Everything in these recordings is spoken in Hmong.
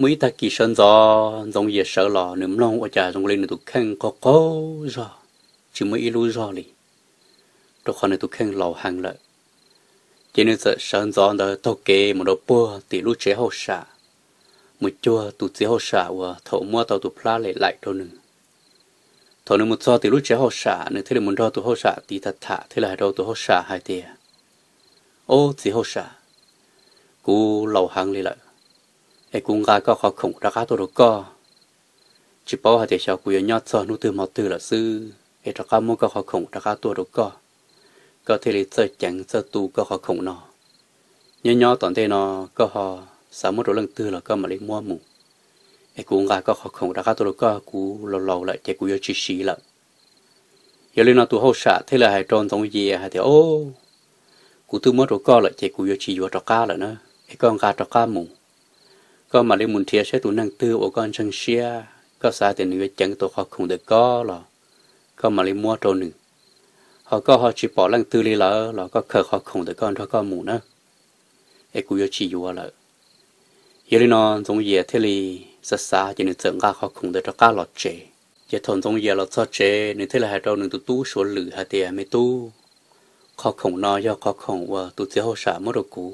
Muaj ib tag kis sawv ntxov Ntxoov Yias sawv los nws mloog ua cas zoo li nws tus kheej qaug qaug zog, tsis muaj ib lub zog li, rau qhov nws tus kheej laus heev lawm. Ces nws txawm sawv ntxov ntawd taug kev mus rau puag tim lub tsev hauj sam, mus cuag tus txiv hauj sam uas thaum muab tau tus plab lem laim rau nws. Thaum nws mus txog tim lub tsev hauj sam, nws thiaj li mus nrog tus hauj sam tiv tham tham thiaj li hais rau tus hauj sam hais tias, Ob, txiv hauj sam, kuv laus heev li lawm, es kuv nqa koj qhov khoom rov qab tuaj rau koj. Tsis paub hais tias xyov kuv yuav nyob txog hnub twg hmo twg lawm xwb es rov qab muab koj qhov khoom rov qab tuaj rau koj, koj thiaj li txawj ceev txawj tu koj qhov khoom no. Nyob nyob tom ntej no koj ho xav muab rau leej twg los koj mam li muab mus, es kuv nqa koj qhov khoom rov qab tuaj rau koj, kuv laus laus lawm ces kuv yuav tsis siv lawm. Yog li no tus hauj sam thiaj li hais rau Ntxoov Yias hais tias, Ob, kuv twb muab rau koj lawm ces kuv yuav tsis yuav rov qab lawm na, es koj nqa rov qab mus. Koj mam li mus nrhiav saib tus neeg twg uas koj ntseeg siab, koj xav tias nws yuav ceev tau qhov khoom ntawm koj los koj mam li muab rau nws. Ho koj ho tsis pom leej twg li lawm los koj khaws qhov khoom ntawm koj nrog koj mus na, es kuv yuav tsis yuav lawm. Yog li no Ntxoov Yias thiaj li xav xav ces nws txawm nqa qhov khoom ntawd rov qab los tsev. Ces thaum Ntxoov Yias los txog tsev nws thiaj li hais rau nws tus tub Suav Lwm hais tias, Me tub, qhov khoom no yog qhov khoom uas tus txiv hauj sam muab rau kuv,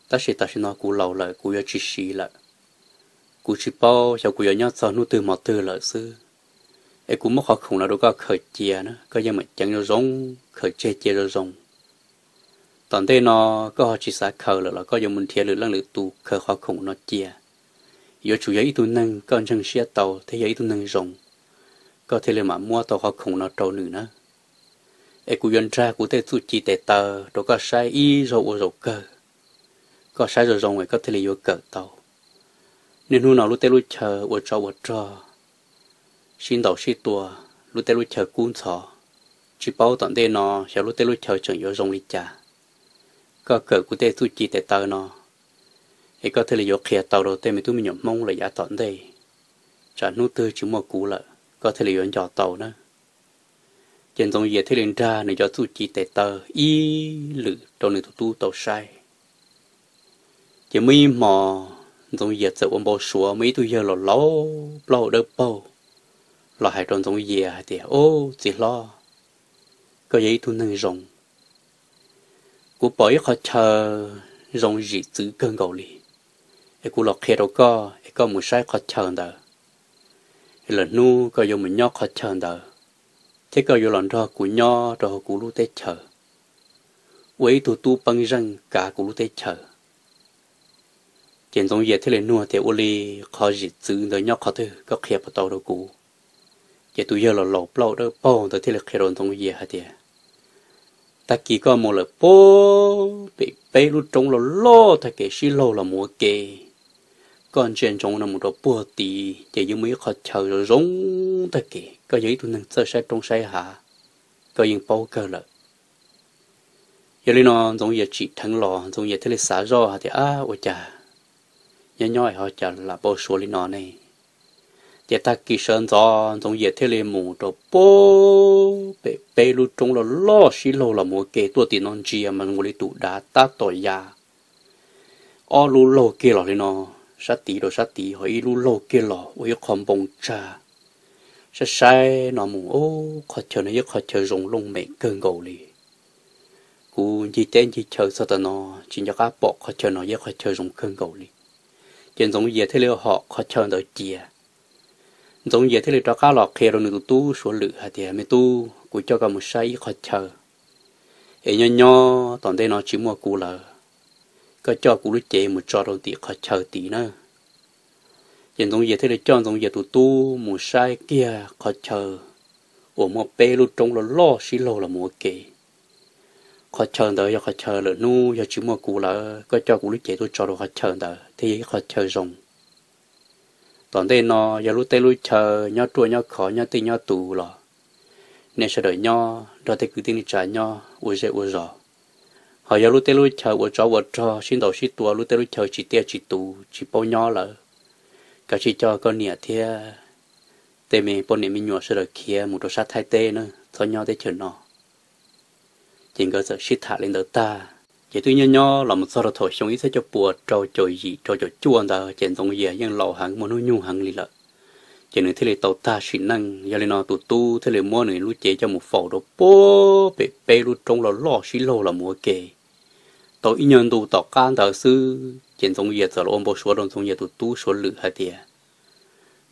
tab sis tam sim no kuv laus lawm kuv yuav tsis siv lawm. Kuv tsis paub xyov kuv yuav nyob txog hnub twg hmo twg lawm xwb, es kuv muab qhov khoom no rau koj khaws cia na, koj yeej meem ceev zoo zoo, khaws tseg cia zoo zoo. Tom ntej no koj ho tsis xav khaws lawm los koj yuav mus nrhiav lwm leej lwm tus khaws qhov khoom no cia. Yuav tsum yog ib tug neeg koj ntseeg siab tau thiab yog ib tug neeg zoo, koj thiaj li mam muab tau qhov khoom no rau nws na. Es kuv yuav nrag kuv tej txuj ci tes taw rau koj saib ib zaug ua zaum kawg. Koj saib zoo zoo es koj thiaj li yuav kawm tau. Niaj hnub no lub teb lub chaw ua tsov ua rog, sib ntaus sib tua, lub teb lub chaw kub ntxhov, tsis paub tom ntej no xyov lub teb lub chaw tseem yuav zoo li cas. Koj kawm kuv tej txuj ci tes taw no, es koj thiaj li yuav qhia tau rau tej me tub me nyuam Hmoob lawm yav tom ntej. Tsam hnub twg tsis muaj kuv lawm koj thiaj li yuav nco tau na. Ces Ntxoov Yias thiaj li nrag nws cov txuj ci tes taw ib lwm rau nws tus tub tau saib. Ces muaj ib hmo Ntxoov Yias txawm ua npau suav muaj ib tug yawg laus laus plaub hau dawb paug los hais rau Ntxoov Yias hais tias, Ob, txiv hlob, koj yog ib tug neeg zoo. Kuv pom ib qhov chaw zoo zim txwv kawg nkaus li, es kuv los qhia rau koj es koj mus saib qhov chaw ntawd. Lwm hnub koj yuav mus nyob qhov chaw ntawd, thiab koj yuav los nrog kuv nyob rau hauv kuv lub teb chaws, ua ib tug tub peeb zeej kav kuv lub teb chaws. Ces Ntxoov Yias thiaj li nug tias, Ua li qhov zim txwv ntawd nyob qhov twg, koj qhia puas tau rau kuv? Ces tus yawg laus laus plaub hau dawb paug ntawd thiaj li qhia rau Ntxoov Yias hais tias, Tag kis koj mus lawm puag pem peb lub roob loj loj tag kev sib laug los mus ua ke, koj ntsia ntsoov no mus rau puag tid ces yuav muaj ib qhov chaw zoo zoo tag kev. Koj yog ib tug neeg txawj saib roob saib hav, koj yeej paub kawg lawm. Yog li no Ntxoov Yias tsim dheev los Ntxoov Yias thiaj li xav zoj hais tias, Ab, ua cas nyob nyob es ho cas lam npau suav li no ne? Ces tag kis sawv ntxov Ntxoov Yias thiaj li mus rau puag pem peb lub roob loj loj sib laug los mus ua ke. Tuaj tim no ntsia mas zoo li tus dav tab tom ya. Ob lub laug kiag los li no, sab tid rau sab tid, ho ib lub laug kiag los ua ib qho npoo tsag. Saib saib no mus, Ub, qhov chaw no yog qhov chaw zoo looj mem kawg nkaus li. Kuv ncig teb ncig chaw txog tam no tsis nco qab pom qhov chaw no yog qhov chaw zoo kawg nkaus li. Ces Ntxoov Yias thiaj li hom qhov chaw ntawd cia. Ntxoov Yias thiaj li rov qab los qhia rau nws tus tub Suav Lwm hais tias, Me tub, kuv coj koj mus saib ib qhov chaw, es nyob nyob tom ntej no tsis muaj kuv lawm, koj coj kuv lub cev mus tso rau tim qhov chaw tid na. Ces Ntxoov Yias thiaj li coj Ntxoov Yias tus tub mus saib kiag qhov chaw uas muaj peb lub roob loj loj sib laug los mus ua ke. Qhov chaw ntawd yog qhov chaw lwm hnub yog tsis muaj kuv lawm koj coj kuv lub cev tuaj tso rau qhov chaw ntawd thiaj yog ib qhov chaw zoo. Tom ntej no yog lub teb lub chaw nyob ruaj nyob khov nyob tij nyob tus los nej sawv daws nyob nrog tej kwv tij neej tsa nyob ua zej ua zos. Ho yog lub teb lub chaw ua tsov ua rog sib ntaus sib tua, lub teb lub chaw tsis tiaj tsis tus tsis paub nyob lawm, kav tsij coj koj niam thiab tej me poj niam me nyuam sawv daws khiav mus rau sab Thaib teb na, txhob nyob teb chaws no. Ces nkawd txawm sib tham li ntawd tag, Ces twb nyob nyob los mus txog rau thaum xyoo ib txhiab cuaj puas rau caum yim rau caum cuaj ntawd ces Ntxoov Yias yeej laus heev muaj hnub nyoog heev li lawm. Ces nws thiaj li tau tag sim neej. Yog li no tus tub thiaj li muab nws lub cev coj mus faus rau puag pem peb lub roob loj loj sib laug los mus ua ke. Tau ib nyuag ntu tom qab ntawd xwb ces Ntxoov Yias txawm los ua npau suav rau Ntxoov Yias tus tub Suav Lwm hais tias,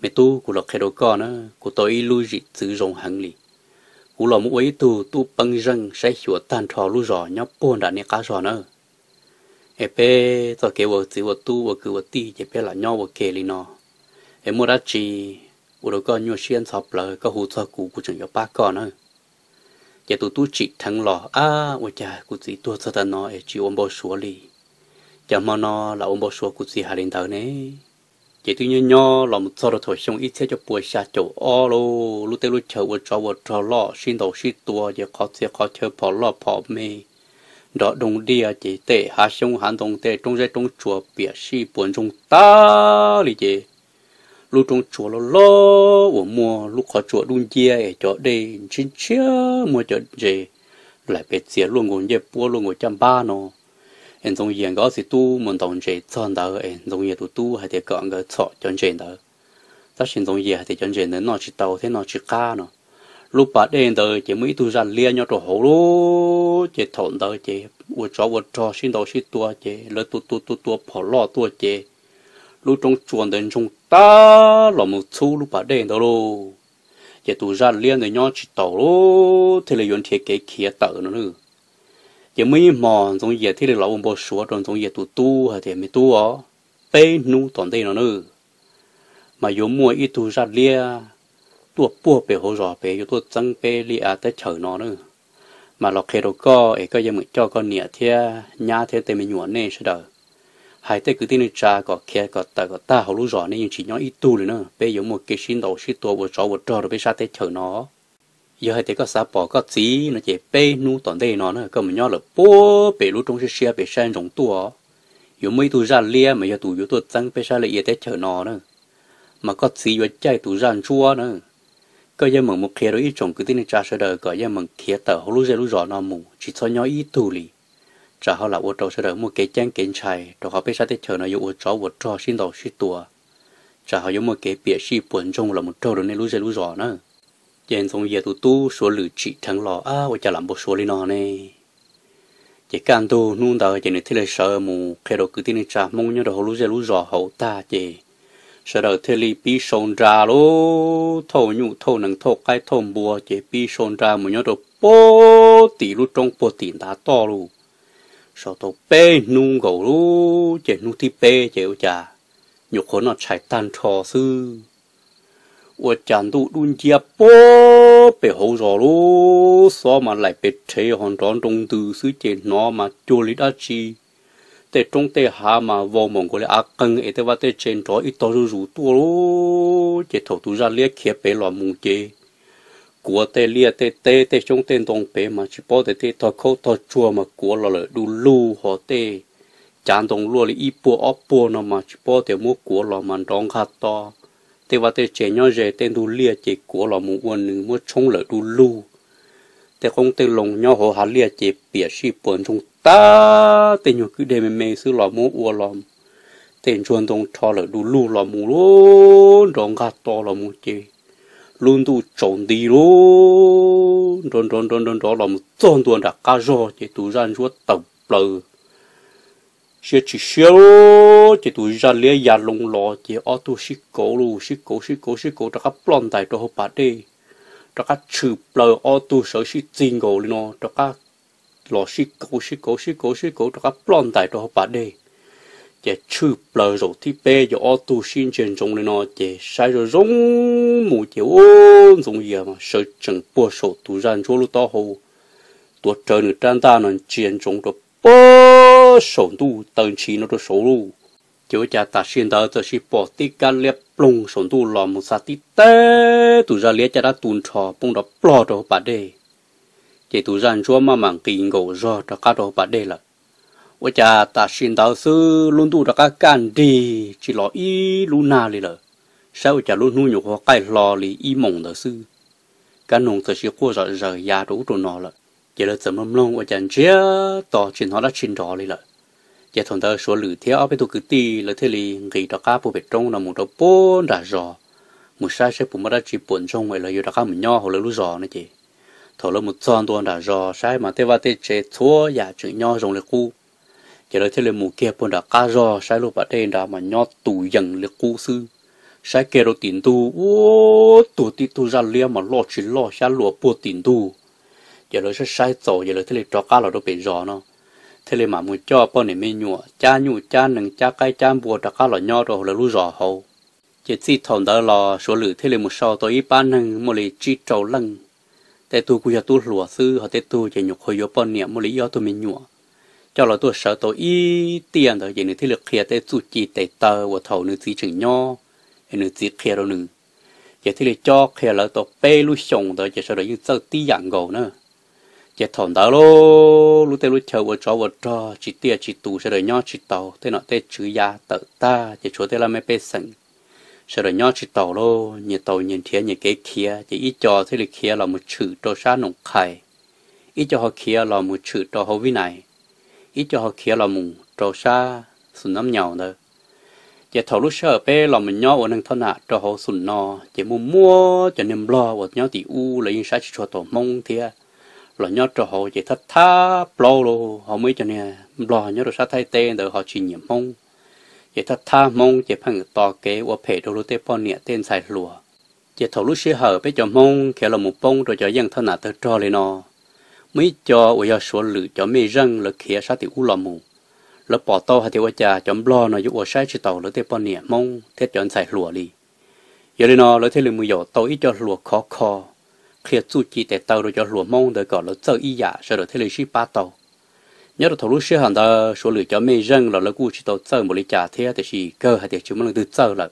Me tub, kuv los qhia rau koj na, kuv tau ib lub zim txwv zoo heev li. Kuv los mus ua ib tug tub peeb zeej saib xyuas tag nrho lub zos nyob puag nram nej qab zos nawb. Es peb txoj kev ua txiv ua tub ua kwv ua tij ces peb lam nyob ua ke li no. Es muaj dab tsi ua rau koj nyuaj siab ntxhov plawv, koj hu txog kuv, kuv tseem yuav pab koj na. Ces tus tub tsim dheev los, Ab, ua cas kuv txiv tuag txog tav no es tsis ua npau suav li? Cas hmo no lam ua npau suav kuv txiv hais li ntawd ne? Ces twb nyob nyob los mus txog rau thaum xyoo ib txhiab cuaj puas xya caum ob lauj, lub teb lub chaw ua tsov ua rog loj sib ntaus sib tua, ces qhov txhia qhov chaw phom loj phom me, nrov doog diaj, ces tej hav xyoob hav ntoo, tej roob zeb roob tsuas piam sij puas ntsoog tag li ces lub roob tsuas loj loj uas muaj lub qhov tsua dub nciab es cov dej ntshiab ntshiab muaj cov ntses laim pes txias luaj nkaus ncej puab luaj nkaus caj npab no. Es Ntxoov Yias nkawd ob txiv tub mus ntaus ntses txog ntawd es Ntxoov Yias tus tub hais tias kom nkawd txhom cov ntses ntawd. Tab sis Ntxoov Yias hais tias cov ntses ntawd noj tsis tau thiab noj tsis qab no. Lub pas dej ntawd ces muaj ib tug zaj liab nyob rau hauv lub, ces thaum ntawd ces ua tsov ua rog sib ntaus sib tua ces lawv tua tua tua tua phom loj tuaj ces lub roob tsua ntawd ntsoog tag los mus txhub lub pas dej ntawd lauj. Ces tus zaj liab ntawd nyob tsis taus lawm thiaj li yuav nrhiav kev khiav tawm no na. Ces muaj ib hmo Ntxoov Yias thiaj li los ua npau suav rau Ntxoov Yias tus tub hais tias, Me tub os, peb hnub tom ntej no na, mas yuav muaj ib tug zaj liab tuaj puag pem hauv zos pem yuav tuaj txeeb peb li av teb chaws no na. Mas los qhia rau koj es koj yeej meem coj koj niam thiab nyab thiab tej me nyuam nej sawv daws, hais tej kwv tij neej tsa kom khiav kom tawm kom tag hauv lub zos, nej yeej tsis nyob ib tug li na. Peb yuav muaj kev sib ntaus sib tua ua tsov ua rog rau peb sab teb chaws no. Yog hais tias koj xav pom koj txiv no ces peb hnub tom ntej no na koj mus nyob lawm puag pem lub roob siab siab pem saib ntsoov tuaj, yuav muaj ib tug zaj liab mas yog tus yuav tuaj txeeb peb sab li av teb chaws no na. Mas koj txiv yuav caij tus zaj ntsuab na. Koj yeej meem mus qhia rau ib tsoom kwv tij neej tsa sawv daws kom yeej meem khiav tawm hauv lub zej lub zos no mus, tsis txhob nyob ib tug li. Tsam ho lam ua rau sawv daws muaj kev ceeb kev ntshai, rau qhov peb sab teb chaws no yuav ua tsov ua rog sib ntaus sib tua, tsam ho yuav muaj kev piam sij puas ntsoog los mus raug rau nej lub zej lub zos na. Ces Ntxoov Yias tus tub Suav Lwm tsim dheev los, Ab, ua cas lam npau suav li no ne? Ces kaj ntug hnub ntawd ces nws thiaj li sawv mus qhia rau kwv tij neej tsa Hmoob nyob rau hauv lub zej lub zos hauv tag ces sawv daws thiaj li pib sau nra lauj, thauj nyuj thauj nees thauj qaib thauj npua ces pib sau nra mus nyob rau puag tim lub roob puag tim ntav toj lauj. Sau tau peb hnub nkaus lauj, ces hnub thib peb ces ua cas nyuam qhuav noj tshais tag nrho xwb, ua cas ntuj dub nciab puag pem hauv zos lauj, xob mas laim pes rhev ho nrov nroo ntws xwb ces hnov mas cuag li dab tsi. Tej roob tej hav mas vau npaum nkaus li av qeeg es tej vaj tej tse nrov ib tog zuj zus tuaj lauj. Ces thaum tus zaj liab khiav pem los mus ces kuav tej liaj tej teb tej xyoob tej ntoo pem mas tsis paub tias tej tog khaub tog tsuag mas kuav los lawm du lug, ho tej cav ntoo luaj li ib puag ob puag no mas tsis paub tias muab kuav los mas nrov nqag to. Tej vaj tej tse nyob ze tej ntug liaj ces kuav los mus ua nws muab tshoob lawm du lug. Tej qoob tej loo nyob hauv hav liaj ces piam sij puas ntsoog tag, tej nyuag kwj deg me me xwb los muab ua los, tej ntsuag ntoo rho lawm du lug los mus lauj, nrov nqag to los mus ces lub ntuj tsaus nti lauj, nrov nrov nrov nrov nrov los mus txog ntua nram qab zog ces tus zaj ntsuab tawm plaws siab tsis siab lauj, ces tus zaj liab ya loo los ces ob tug sib kauv lauj, sib kauv sib kauv sib kauv rov qab ploj ntais rau hauv pas dej, rov qab tshwm plaws ob tug sawv sib txig nkaus li no rov qab los sib kauv sib kauv sib kauv sib kauv rov qab ploj ntais rau hauv pas dej. Ces tshwm plaws zaum thib peb ces ob tug sib ntsia ntsoov li no ces saib zoo zoo mus ces ub, Ntxoov Yias sawv tsees puag saum tus zaj ntsuab lub taub hau, tuav rawv nws rab ntaj no ntsia ntsoov rau puag saum ntuj taw ntshis no rau saud lauj. Ces ua cas tam sim ntawd txawm sis pom tib kab liab ploog saum ntuj los mus xa tib teg tus zaj liab caj dab tu nrho poob nrov plog rau hauv pas dej. Ces tus zaj ntsuab maj mam nqis nkaus zog rov qab rau hauv pas dej lawm. Ua cas tam sim ntawd xwb lub ntuj rov qab kaj nrig tsis los ib lub nag li lawm, saib ua cas lub hnub nyuam qhuav qaij hlo li ib moos ntawd xwb. Kab noog txawm sis quaj zom zaws ya rau ub rau no lawm. Ces lawv txawm mloog mloog ua cas ntsiag to tsis hnov dab tsi nrov li lawm. Ces thaum ntawd Suav Lwm thiab ob peb tug kwv tij lawv thiaj li nqis rov qab puag pem roob no mus rau puag nram zos, mus saib saib puas muaj dab tsi puas ntsoog es lawv yuav rov qab mus nyob hauv lawv lub zos no ces, thaum lawv mus txog ntua nram zos saib mas tej vaj tej tsev txhua yam tseem nyob zoo li qub. Ces lawv thiaj li mus kiag puag nram qab zos saib lub pas dej nrad mas nyob tus yees li qub xwb. Saib kiag rau tim ntug ua, tuag tib tug zaj liab mas loj tsis loj xyab luas puag tim ntug. Ces lawv saib saib txaus ces lawv thiaj li rov qab los rau pem zos no, thiaj li mam mus coj poj niam me nyuam cab nyuj cab nees cab qaib cab npua rov qab los nyob rau hauv lawv lub zos hauv. Ces txij thaum ntawd los Suav Lwm thiaj li mus sau tau ib pab neeg muaj li tsib rau leej. Tej tug kuj yog tub hluas xwb, ho tej tug ces nyuam qhuav yuav poj niam muaj li ib ob tug me nyuam. Coj los tuaj sawv tau ib tiaj ntawd ces nws thiaj li qhia tej txuj ci tes taw uas thaum nws txiv tseem nyob es nws txiv qhia rau nws. Ces thiaj li cob qhia lawv tau peb lub xyoos ntawd ces sawv daws yeej txawj tib yam nkaus na. Ces thaum ntawd lub, lub tej lub chaw ua tsov ua rog tsis tiaj tsis tus sawv daws nyob tsis taus, tej nom tej tswv ya tawm tag ces tshuav tej laj mej pej xeem sawv daws nyob tsis taus lawm, nyias tau nyias nrhiav nyias kev khiav ces ib co thiaj li khiav los mus tshwm rau sab Noom Qhais, ib co ho khiav los mus tshwm rau hauv Vib Nais, ib co ho khiav los mus rau sab Xus Nab Nyaus ntawd. Ces thaum lub sij hawm peb los mus nyob ua neeg thoj nam rau hauv Xus no, ces muaj muab cov niag Nplog uas nyob tim ub lawv yeej saib tsis tshua tau Hmoob thiab, los nyob rau hauv ces thab thab plaub los ho muaj ib co niag Nplog nyob rau sab Thaib teb ntawd ho tsis nyiam Hmoob. Ces thab thab Hmoob ces pheej tos kev ua phem rau luag tej poj niam tej ntxhais hluas. Ces thaum lub sij hawm peb cov Hmoob khiav los mus poob rau cov yeej thoj nam tawg rog li no, muaj ib co uas yog Suav Lwm cov mej zeej lawv khiav sab tim ub los mus, lawv pom tau hais tias ua cas cov Nplog no yuav ua saib tsis taus lawv tej poj niam Hmoob thiab cov ntxhais hluas li. Yog li no lawv thiaj li mus yaum tau ib co hluas khov kho, qhia txuj ci tes taw rau cov hluas Hmoob ntawd kom lawv txawj ib yam sawv daws thiaj li sib pab tau. Nyob rau thaum lub sij hawm ntawd Suav Lwm cov mej zeej los lawv kuj tsis tau txawj npaum li cas thiab tiam sis kawg hais tias tsis muaj leej twg txawj lawm.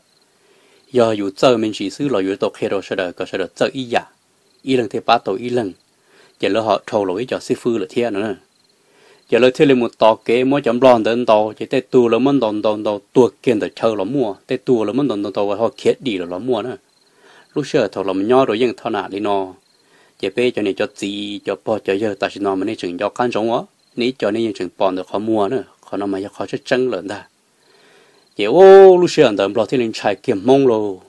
Yog yus txawj me ntsis xwb los yus yuav tau qhia rau sawv daws kom sawv daws txawj ib yam, ib leeg thiaj pab tau ib leeg. Ces lawv ho dhau los ib co xib fwb lawm thiab no. Ces lawv thiaj li mus tos kev muab cov Nplog ntawd ntaus ces tej tug lawv muab ntaus ntaus ntaus tuag kiag ntawm chaw los muaj, tej tug lawv muab ntaus ntaus ntaus ho khiav dim los los muaj na. Lub sij hawm thaum los nyob rau yeej thoj nam li no, ces peb cov niam cov txiv cov pog cov yawg tam sim no mas nej tseem nco qab ntsoov os, nej ib co nej yeej tseem pom ntawm qhov muag na, qhov no mas yog qhov tseeb tseeb lawm ntag. Ces ua lub sij hawm ntawd Nplog thiaj li ntshai kiag Hmoob lauj.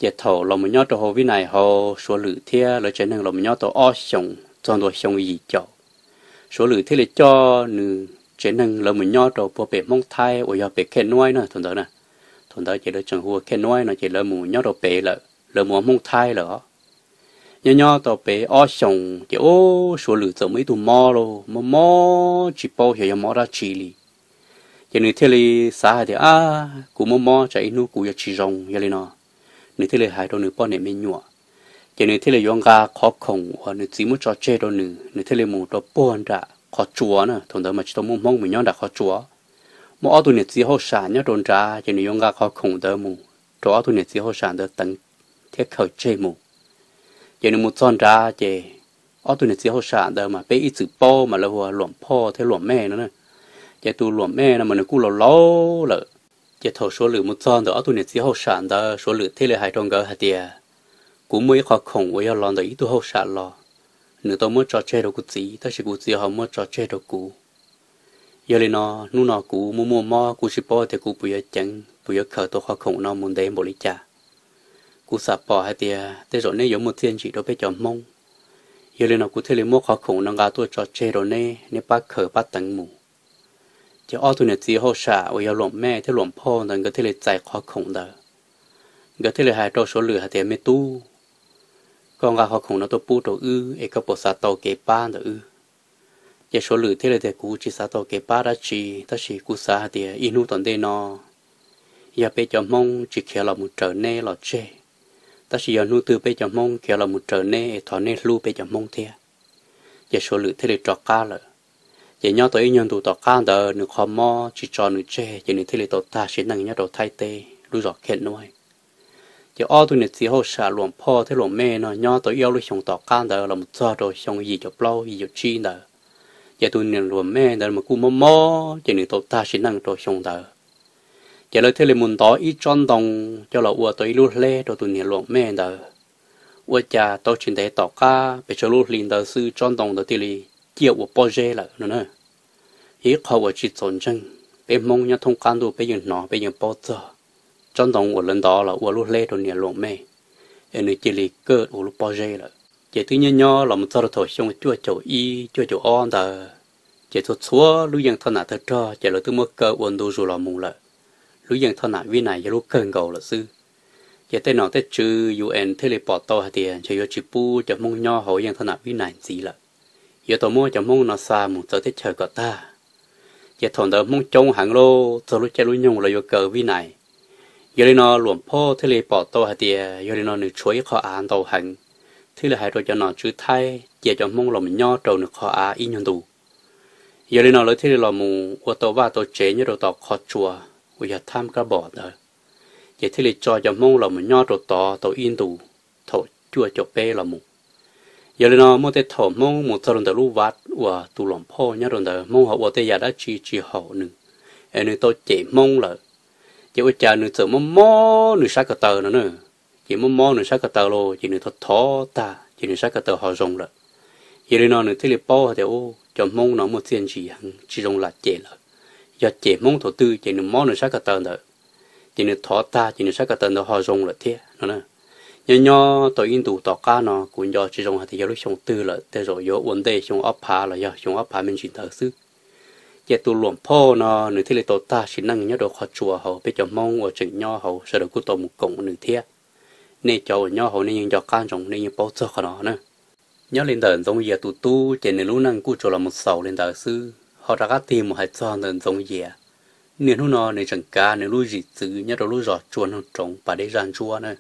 Ces thaum los mus nyob rau hauv Vib Nais hauv Suav Lwm thiab lawv tsev neeg los mus nyob tau ob xyoos txog ntua xyoo yim caum, Suav Lwm thiaj li coj nws tsev neeg lawv mus nyob rau puag pem Hmoob Thaib uas yog pem Khej Nuaib na thaum ntawd na. Thaum ntawd ces lawv tseem hu ua Khej Nuaib no ces lawv mus nyob rau pem lawm, lawv mus ua Hmoob Thaib lawm os. Nyob nyob tau pem ob xyoos ces ub Suav Lwm txawm muaj ib tug mob lauj, mob mob tsis paub xyov yog mob dab tsi li. Ces nws thiaj li xav hais tias, ab, kuv mob mob tsam ib hnub kuv yuav tsis zoo, yog li no nws thiaj li hais rau nws poj niam me nyuam. Ces nws thiaj li yuav nqa qhov khoom uas nws txiv muab tso tseg rau nws, nws thiaj li mus rau puag nram qhov tsua na, thaum ntawd mas tsis tau muaj Hmoob mus nyob nram qhov tsua. Muaj ob tug niam txiv hauj sam nyob rau nrad ces nws yuav nqa qhov khoom ntawd mus rau ob tug niam txiv hauj sam ntawd teev thiab khaws tseg mus. Ces nws mus txog nrad ces ob tug niam txiv hauj sam ntawd mas peb ib txwm paub mas lawv hu ua Luam Phoj thiab Luam Mej no na. Ces tus Luam Mej no mas nws kuj laus laus lawm. Ces thaum Suav Lwm mus txog ntawm ob tug niam txiv hauj sam ntawd Suav Lwm thiaj li hais rau nkawd hais tias, kuv muaj ib qhov khoom uas yog los ntawm ib tug hauj sam los, nws tau muab tso tseg rau kuv txiv tab sis kuv txiv ho muab tso tseg rau kuv. Yog li no hnub no kuv muaj muaj mob kuv tsis paub tias kuv puas yuav ceev puas yuav khaws tau qhov khoom no mus ntev npaum li cas. Kuv xam pom hais tias tej zaum neb yuav muaj txiaj ntsim rau peb cov Hmoob. Yog li no kuv thiaj li muab qhov khoom no nqa tuaj tso tseg rau neb, neb pab khaws pab teev mus. Ces ob tug niam txiv hauj sam uas yog Luam Mej thiab Luam Phoj ntawd nkawd thiaj li txais qhov khoom ntawd. Nkawd thiaj li hais rau Suav Lwm hais tias, me tub, koj nqa qhov khoom no tuaj pub rau wb es koj puas xav tau kev pab ntawm wb? Ces Suav Lwm thiaj li tias, kuv tsis xav tau kev pab dab tsi, tab sis kuv xav hais tias ib hnub tom ntej no yog peb cov Hmoob tsis khiav los mus raws neb los tseg, tab sis yog hnub twg peb cov Hmoob khiav los mus raws neb es thov neb hlub peb cov Hmoob thiab. Ces Suav Lwm thiaj li rov qab lawm. Ces nyob tau ib nyuag ntus tom qab ntawd nws qhov mob tsis tso nws tseg ces nws thiaj li tau tag sim neej nyob rau Thaib teb lub zos Khej Nuaib. Ces ob tug niam txiv hauj sam Luam Phoj thiab Luam Mej no nyob tau ib ob lub xyoos tom qab ntawd los mus txog rau xyoo yim caum plaub yim caum tsib ntawd, ces tus niam Luam Mej ntawd mas kuj mob mob ces nws tau tag sim neej rau xyoo ntawd. Ces lawv thiaj li mus ntov ib tsob ntoo coj los ua tau ib lub hleb rau tus niam Luam Mej ntawd. Ua cas tau tsis ntev tom qab pes tsawg lub hli ntawd xwb tsob ntoo ntawd thiaj li ciaj ua pob zeb lawm no na. Yog ib qho uas tsis txaus ntseeg, peb Hmoob nyob thoob qab ntuj peb yeej hnov peb yeej paub txog tsob ntoo uas lawv ntov los ua lub hleb rau niam luam mej, es nws cia li kaj ua lub pob zeb lawm. Ces twb nyob nyob los mus txog rau thaum xyoo cuaj caum ib cuaj caum ob ntawd, ces txhua txhua lub yeej thoj nam tawg rog ces lawv twb muab kaw ua ntu zus los mus lawm. Lub yeej thoj nam Vib Nais yog lub kawg nkaus lawm xwb. Ces tej nom tej tswv U N thiaj li pom tau hais tias ntshe yuav tsis pub cov Hmoob nyob hauv yeej thoj nam Vib Nais ntxiv lawm, yuav tau muab cov Hmoob no xa mus txawv teb chaws kom tag. Ces thaum ntawd Hmoob coob heev lauj, txog lub caij lub nyoog los yuav kaw Vib Nais. Yog li no Luam Phauj thiaj li pom tau hais tias yog li no nws tshuav ib qho av ntau heev, thiaj li hais rau cov nom tswv Thaib cia cov Hmoob los mus nyob rau nws qhov av ib nyuag ntus. Yog li no lawv thiaj li los mus ua tau vaj tau tsev nyob rau tom qhov tsua uas yog Tham Kab Npom ntawd, ces thiaj li tso cov Hmoob los mus nyob rau tod tau ib ntus thaum cuaj caum peb los mus. Yog li no muaj tej thaum Hmoob mus txog rau ntawm lub vaj uas tus Luam Phauj nyob rau ntawd, Hmoob ho ua tej yam dab tsi tsis haum nws, es nws tau cem Hmoob lawm. Ces ua cas nws txawm mob mob nws sab ko taw no na. Ces mob mob nws sab ko taw los ces nws thov thov tag ces nws sab ko taw ho zoo lawm. Yog li no nws thiaj li paub hais tias, u, cov Hmoob no muaj txiaj ntsig heev, tsis zoo lam cem lawm. Yog cem Hmoob thaum twg ces nws mob nws sab ko taw ntawd, ces nws thov tag ces nws sab ko taw ntawd ho zoo lawm thiab no. Nyob nyob tau ib ntus tom qab no kuv nco tsis zoo hais tias yog lub xyoo twg lawm, tej zaum yuav ua ntej xyoo ob phav los yog xyoo ob phav me ntsis ntawd xwb. Ces tus Luam Phauj no nws thiaj li tau tag sim neej nyob rau qhov tsua hauv, peb cov Hmoob uas tseem nyob hauv sawv daws kuj tau mus koom nws thiab. Nej cov uas nyob hauv nej yeej nco qab ntsoov, nej yeej paub txog qhov no na. Nyob li ntawm Ntxoov Yias tus tub ces nws lub neej kuj tsuas los mus xaus li ntawd xwb, ho rov qab tig mus hais txog ntawm Ntxoov Yias. Niaj hnub no nws tseem kav nws lub zim txwv nyob rau lub zos Tsua Noog Roov pas deb zaj ntsuab na.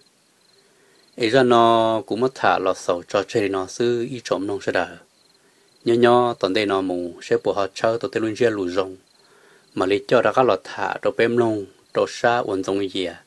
Es zaj no kuv muab tham los xaus tso tseg li no xwb ib tsoom mloog sawv daws. Nyob nyob tom ntej no mus seb puas ho tshawb tau tej lub ntsiab lus zoo, mam li coj rov qab los tham rau peb mloog rau sab uas Ntxoov Yias